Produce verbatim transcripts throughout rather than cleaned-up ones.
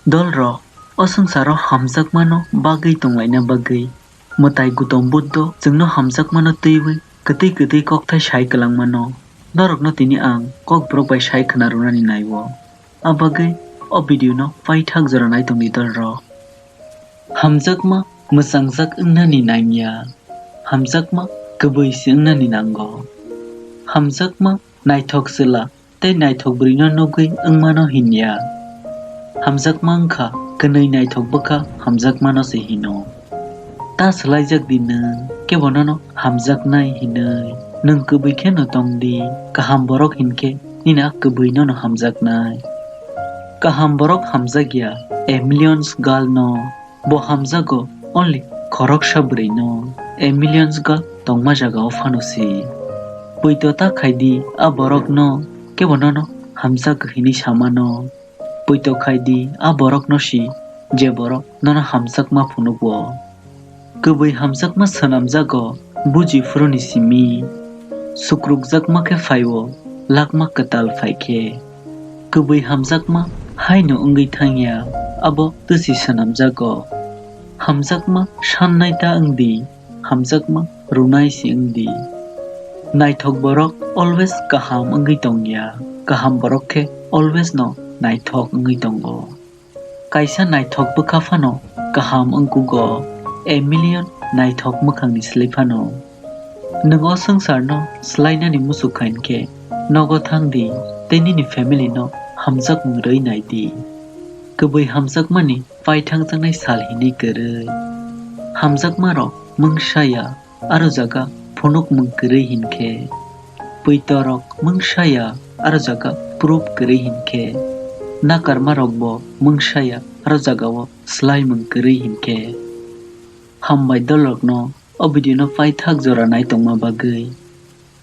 Dolrok, o swngcharo hamjakmano bagwi tonglaina bagwi mwtai Gutom Buddho chwngno hamjakmano twiwi kwtwi kwtwi kokthai sai kwlangmano. Norokno tini ang Kokborok bai sai khwna rwnani nai-o. A bagwi o video no paithak jora nai tongdi dolrok. Hamjakma mwchangjak wngnani nangya. Hamjakma kwbwi se wngnani nango. Hamjakma naithok chwla tei naithok bwrwino nugwi wngmano hinya. Hamjakma wngkha kwnwi naithok bwkha hamjakmano se hino. Ta swlaijak di nwng, kebo nono hamjaknai hinwi. Nwng kwbwi kheno tong di, kaham borok hinkhe nini a kwbwi nono hamjaknai. Kaham borok hamjakya a millions girl no, bo hamjago only khoroksa bwrwi no, a millions girl tongma jagao phano se. Poito ta khai di a borok no, kebo nono hamjak hinwi samano. Poito khai di a borokno si, je borok nono hamjakma phunugo. Kwbwi hamjakma swnamjago buji phuruni simi. Sukrukjakma khe phai-o, lakma kwtal phai khe. Kwbwi hamjakma haino wngwi thangya, abo twsi swnamjago. Hamjakma sannai ta wng di, hamjakma rwnai se wng di. Naithok borok always kaham wngwi tongya, kaham borok khe always no naithok wngwi tongo. Kaisa naithok bwkha phano kaham wngkugo, a million naithok mwkhangni slai phano. Nwng o swngcharno swlainani muchuk kha hinkhe, nogo thang di tei nini family no hamjakmung rwi nai di. Kwbwi hamjakmani paithangjaknai sal hinwi kwrwi. Hamjakmarok mungsa ya, aro jaga phunukmung kwrwi hinkhe. Poitorok mungsa ya, aro jaga proof kwrwi hinkhe. Nakarmarokbo mungsa ya, aro jagao swlaimung kwrwi hinkhe. Hambai dolrokno o video no paithak jora nai tongma bagwi.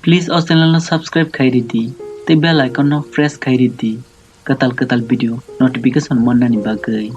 Please o channel no subscribe khai ridi tei bell icon no press khai ridi kwtal kwtal video notification mannani bagwi.